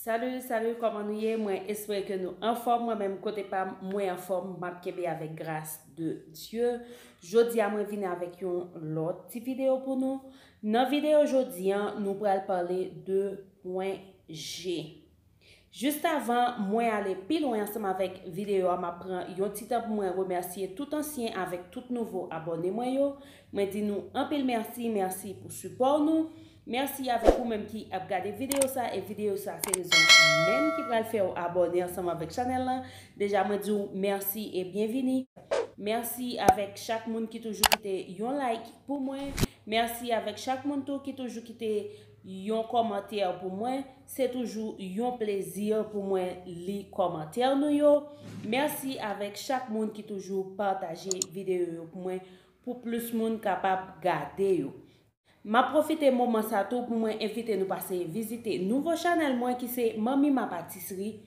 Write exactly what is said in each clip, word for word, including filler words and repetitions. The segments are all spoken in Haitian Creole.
Salut, salut, kòman nou ye? Mwen espere ke nou anfòm. Mwen menm kote pa m, mwen anfòm, m ap kenbe avèk gras de Dye. Jodi a mwen vini avèk yon lòt ti videyo pou nou. Nan videyo jodi a, nou pral pale de pwen G. Jis avan mwen ale pi lwen ansanm avèk videyo a, m ap pran yon ti tan pou mwen remèsye tout ansyen avèk tout nouvo abòne mwen yo. Mwen di nou anpil mèsi, mèsi pou sipò nou. Mèsi avèk ou menm ki ap gade videyo sa, e videyo sa se rezon menm ki pral fè w abòne ansanm avèk chanèl lan. Deja mwen di w mèsi e byenvini. Mèsi avèk chak moun ki toujou kite yon like pou mwen. Mèsi avèk chak moun tou ki toujou kite yon kòmantè pou mwen. Se toujou yon plezi pou mwen li kòmantè nou yo. Mèsi avèk chak moun ki toujou pataje videyo yo pou mwen, pou plis moun kapab gade yo. M ap pwofite moman sa tou pou mwen envite nou pase vizite nouvo chanèl mwen ki se Manmi Ma Patisserie.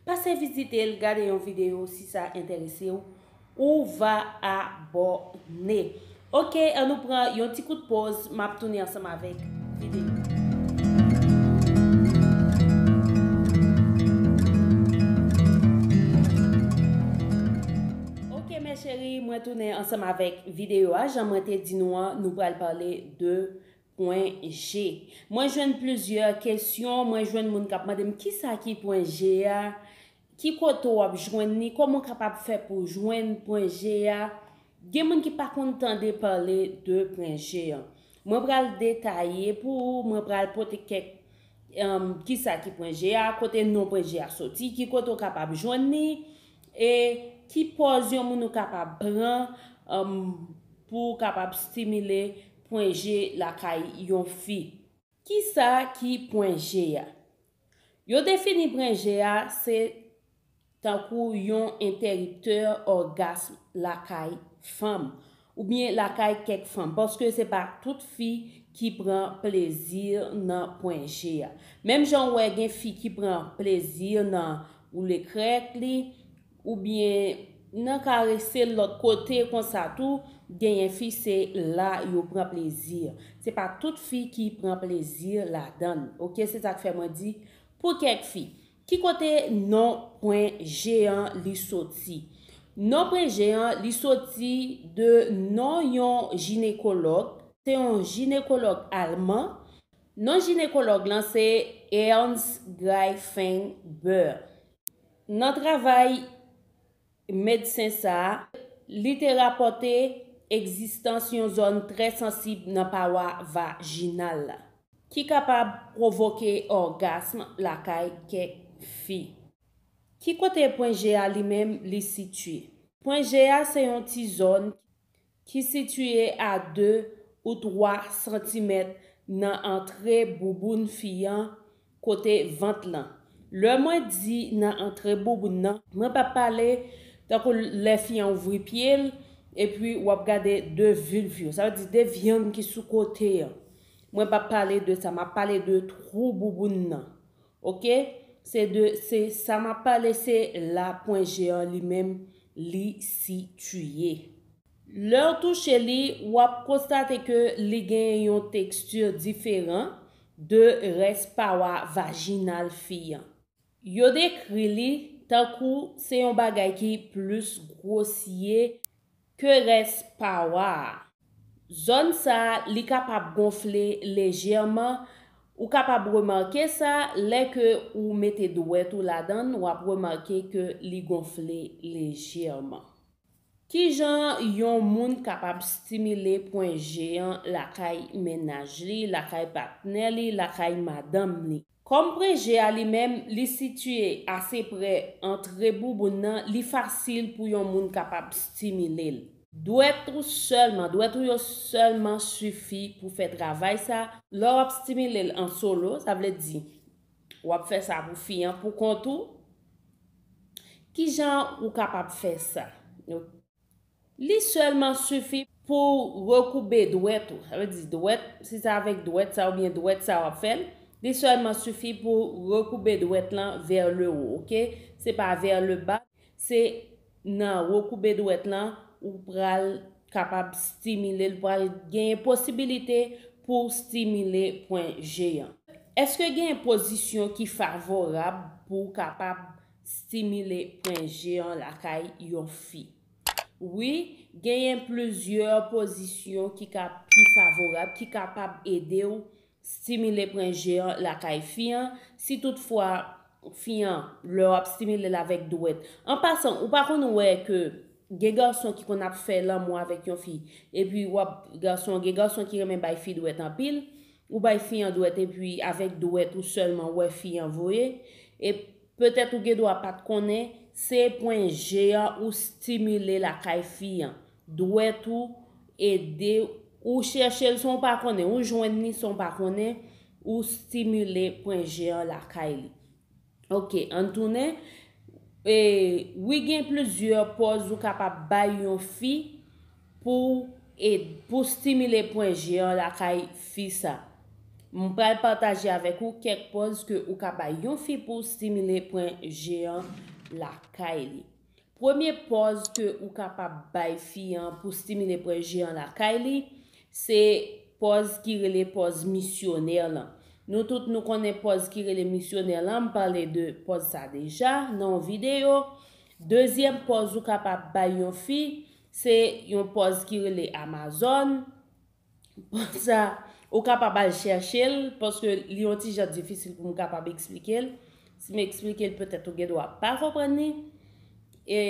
Pase vizite l, gade yon videyo si sa enterese w, ou va abòne. Oke, an nou pran yon ti kout pòz, m ap tounen ansanm avèk videyo. Oke, mes chéries, mwen tounen ansanm avèk videyo a. Jan mwen te di nou an, nou pral pale de pwen G. Mwen jwenn plizyè kesyon, mwen jwenn moun k ap mande m kisa ki pwen G a, ki kote w ap jwenn li, kòman w kapab fè pou jwenn pwen G a. Gen moun ki pa konn tande pale de pwen G an. Mwen pral detaye pou ou, mwen pral pote kèk, em, kisa ki pwen G a, kote non pwen G a soti, ki kote w kapab jwenn li, e ki pòz yon moun ou kapab pran, em, pou w kapab stimile pwen G lakay yon fi. Kisa ki pwen G a? Yo defini pwen G a se tankou yon entèriptè ògasm lakay fanm, oubyen lakay kèk fanm, paske se pa tout fi ki pran plezi nan pwen G a. Menm jan w wè gen fi ki pran plezi nan woule krèk li, oubyen nan karese l lòt kote konsa tou, genyen fi se la yo pran plezi. Se pa tout fi ki pran plezi ladan l. Oke, se sa k fè mwen di pou kèk fi. Ki kote non pwen G an li soti? Non pwen G an li soti de non yon jinekològ. Se yon jinekològ alman. Non jinekològ lan se Ernst Greiffenbach. Nan travay medsen sa a, li te rapòte egzistans yon zòn trè sansib nan pawa vajinal la, ki kapab pwovoke ògasm lakay kèk fi. Ki kote pwen G a li menm li sitiye? Pwen G a se yon ti zòn ki sitiye a de ou twa santimèt nan antre bouboun fi an, kote vant lan. Lè mwen di nan antre bouboun nan, mwen p ap pale tankou lè fi an ouvri pye l, epi w ap gade de vilv yo. Sa vle di de vyann ki sou kote an. Mwen p ap pale de sa, m ap pale de twou bouboun nan. Oke? Se de, se sa m ap pale, se la pwen G an li menm li sitiye. Lè w touche li, w ap konstate ke li gen yon teksti diferan de rès pawa vajinal fi an. Yo dekri li tankou se yon bagay ki plis gwosye ke rès pawa a. Zòn sa a, li kapab gonfle lejèman. Ou kapab remake sa lè ke ou mete dwèt ou ladan l, w ap remake ke li gonfle lejèman. Kijan yon moun kapab stimile pwen G an lakay mennaj li, lakay patnè li, lakay madanm li? Kòm pwen G a li menm, li sitiye ase prè antre bouboun nan, li fasil pou yon moun kapab stimile l. Dwèt ou sèlman, dwèt ou yo sèlman sifi pou fè travay sa. Lè w ap stimile l an solo, sa vle di w ap fè sa pou fi an pou kont ou. Kijan ou kapab fè sa? Li sèlman sifi pou rekoube dwèt ou. Sa vle di dwèt, si se avèk dwèt sa oubyen dwèt sa w ap fè l, li sèlman sifi pou rekoube dwèt lan vers le haut, oke? Se pa vers le bas, se nan rekoube dwèt lan ou pral kapab stimile l, pral genyen posibilite pou w stimile pwen G an. Èske gen pozisyon ki favorab pou w kapab stimile pwen G an lakay yon fi? Wi, genyen plizyè pozisyon ki ka, ki favorab, ki kapab ede w stimile pwen G an lakay fi an. Si toutfwa fi an, lè w ap stimile l avèk dwèt. An pasan, ou pa konn wè ke gen gason ki konn ap fè lanmou avèk yon fi, epi w ap, gason, gen gason ki renmen bay fi dwèt anpil, ou bay fi an dwèt, epi avèk dwèt ou sèlman w wè fi an voye, e petèt ou gen dwa pa t konnen, se pwen G an ou stimile lakay fi an. Dwèt ou ede, ou chèche l san w pa konnen, ou jwenn li san w pa konnen, ou stimile pwen G an lakay li. Ok, ann tounen. E, wi, gen plizyè pòz ou kapab bay yon fi pou, e, pou stimile pwen G an lakay fi sa. M pral pataje avèk ou kèk pòz ke ou ka bay yon fi pou stimile pwen G an lakay li. Premye pòz ke ou kapab bay fi an pou stimile pwen G an lakay li, se pòz ki rele pòz misyonè lan. Nou tout nou konnen pòz ki rele misyonè lan, m pale de pòz sa deja nan yon videyo. Dezyèm pòz ou kapab bay yon fi, se yon pòz ki rele Amazòn. Pòz sa, ou kapab al chèche l, paske li yon ti jan difisil pou m kapab eksplike l. Si m eksplike l, petèt ou gen dwa pa konprann li. E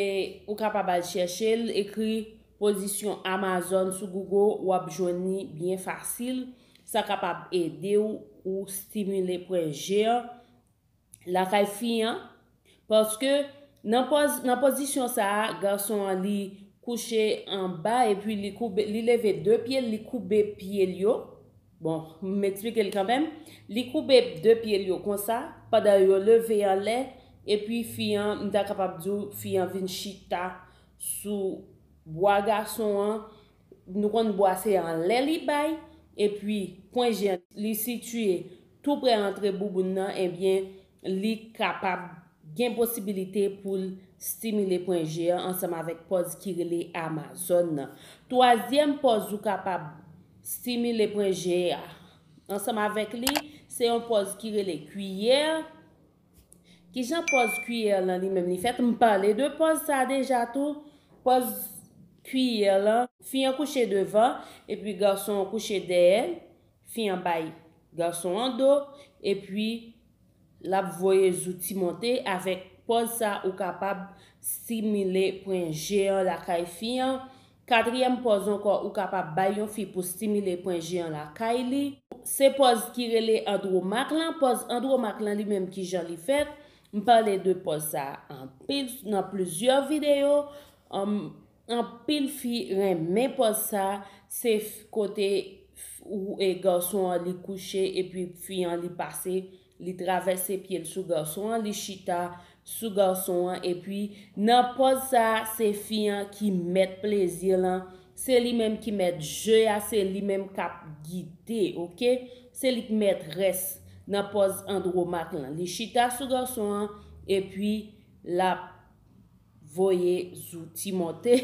ou kapab al chèche l, ekri pozisyon Amazon sou Google, w ap jwenn li byen fasil. Sa kapab ede w, ou stimile pwen G an lakay fi an, paske nan pòz, nan pozisyon sa a, gason an li kouche anba epi li koube, li leve de pye l, li koube pye l yo. Bon, m eksplike l kanmenm. Li koube de pye l yo konsa, pandan yo leve anlè, epi fi an, m ta kapab di w, fi an vin chita sou bwa gason an, nou konn bwa se anlè li bay, epi pwen G an li sitiye tou prè antre bouboun nan, ebyen, li kapab gen posibilite pou l stimile pwen G an ansanm avèk pòz ki rele Amazon nan. Twazyèm pòz ou kapab stimile pwen G a ansanm avèk li, se yon pòz ki rele kwiyè. Kijan pòz kwiyè lan li menm li fèt? M pale de pòz sa deja tou. Pòz kwiyè lan, fi an kouche devan, epi gason an kouche dèyè l. Fi an bay gason an do, epi l ap voye zouti monte. Avèk pòz sa, ou kapab stimile pwen G an lakay fi an. Katriyèm pòz ankò, ou kapab bay yon fi pou stimile pwen G an lakay li. Se pòz ki rele andwomak lan. Pòz andwomak lan li menm, kijan li fèt? M pale de pòz sa anpil nan plizyè videyo. Anm, anpil fi renmen pòz sa. Se f-, kote f-, ou, e, gason an li kouche, epi fi an li pase, li travèse pye l sou gason an, li chita sou gason an, epi nan pòz sa, se fi an ki mèt plezi lan, se li menm ki mèt je a, se li menm k ap gide, oke? Se li k mètrès nan pòz andwomak lan. Li chita sou gason an, epi l ap voye zouti monte,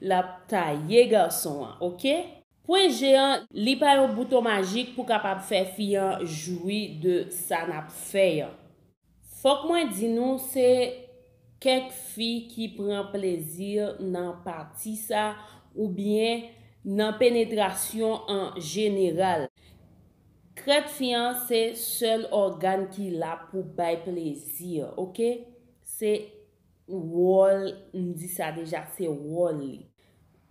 l ap taye gason an, oke? Pwen G an, li pa yon bouton majik pou kapab fè fi an jwi de sa n ap fè an. Fòk mwen di nou, se kèk fi ki pran plezi nan pati sa oubyen nan penetrasyon an jeneral. Krèt fi an se sèl ògàn ki la pou bay plezi, oke? Se wòl, m di sa deja, se wòl li.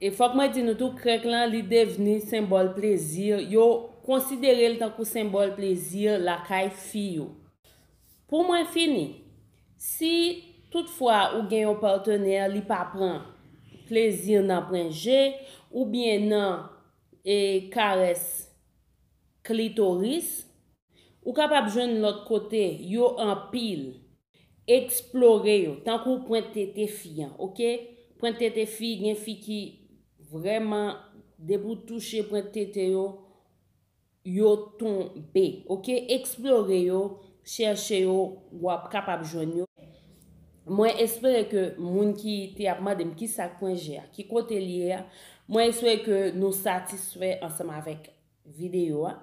E fòk mwen di nou tou, krèk lan, li devni senbòl plezi. Yo konsidere l tankou senbòl plezi lakay fi yo. Pou mwen fini, si toutfwa ou gen yon patnè, li pa pran plezi nan pwen G oubyen nan, e, karès klitoris, ou kapab jwenn lòt kote, yo anpil. Eksplore yo, tankou pwent tete fi an, oke? Pwent tete fi, gen fi ki vrèman, depi w touche pwent tete yo, yo tonbe, oke? Eksplore yo, chèche yo, w ap kapab jwenn yo. Mwen espere ke moun ki te ap mande m kisa k pwen G a, ki kote l ye a, mwen espere ke nou satisfè ansanm avèk videyo a.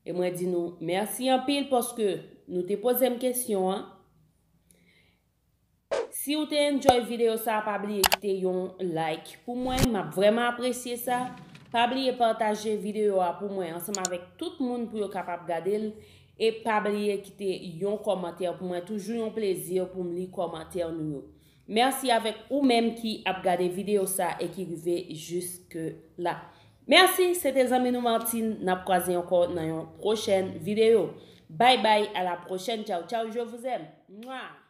E mwen di nou mèsi anpil paske nou te poze m kesyon an. Si ou te enjoy videyo sa, pa bliye kite yon like pou mwen. M ap vrèman apresye sa. Pa bliye pataje videyo a pou mwen ansanm avèk tout moun pou yo kapab gade l. E pa bliye kite yon kòmantè pou mwen. Toujou yon plezi pou m li kòmantè nou yo. Mèsi avèk ou menm ki ap gade videyo sa e ki rive jiske la. Mèsi, se te zanmi nou Martine. N ap kwaze ankò nan yon pwochèn videyo. Bye bye, à la prochaine. Ciao, ciao, je vous aime. Mwa!